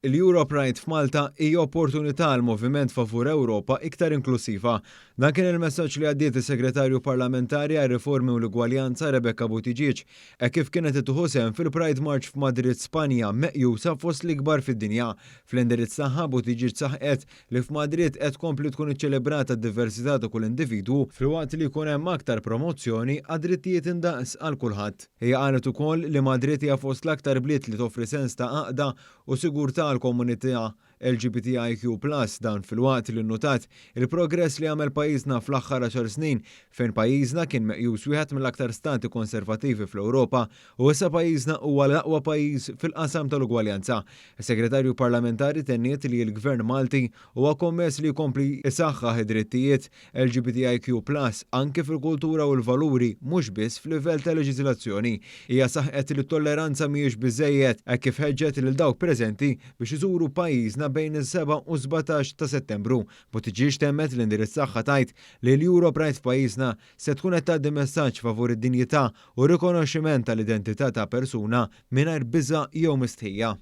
Il-EuroPride f'Malta hija opportunità għal moviment favur Ewropa iktar inklusiva. Dan kien il-messaġġ li għaddiet is-Segretarju Parlamentari għar-Riformi u l-Ugwaljanza Rebecca Buttigieg hekk kif kienet tieħu sehem fil-Pride March f'Madrid, Spanja, meqjusa fost l-ikbar fid-dinja. Fl-indirizz tagħha, Buttigieg saħqet li f'Madrid qed tkompli tkun iċċelebrata d-diversità ta' kull individwu filwaqt li jkun hemm aktar promozzjoni għad-drittijiet indaqs għal kulħadd. Hija qalet ukoll li Madrid hija fost l-aktar bliet li toffri sens ta' għaqda u sigurtà għall-komunità LGBTIQ+, dan filwaqt li nnutat il-progress li għamel pajjiżna fl-aħħar 10 snin, fejn pajjiżna kien meqjus wieħed mill-aktar stati konservattivi fl-Ewropa u issa pajjiżna huwa l-aqwa pajjiż fil-qasam tal-ugwaljanza. Is-Segretarju Parlamentari tenniet li l-Gvern Malti huwa kommess li jkompli jsaħħaħ id-drittijiet LGBTIQ+ anke fil-kultura u l-valuri, mhux biss f'livell ta' leġiżlazzjoni. Hija saħqet li t-tolleranza mhijiex biżżejjed hekk kif ħeġġet lil dawk preżenti biex iżuru pajjiżna bejn is-7 u 17 ta' Settembru. Buttigieg temmet l-indirizz tagħha tgħid li l-EuroPride f'pajjiżna se tkun qed tgħaddi messaġġ favur id-dinjità u r-rikonoxximent tal-identità ta' persuna mingħajr biża' jew mistħija.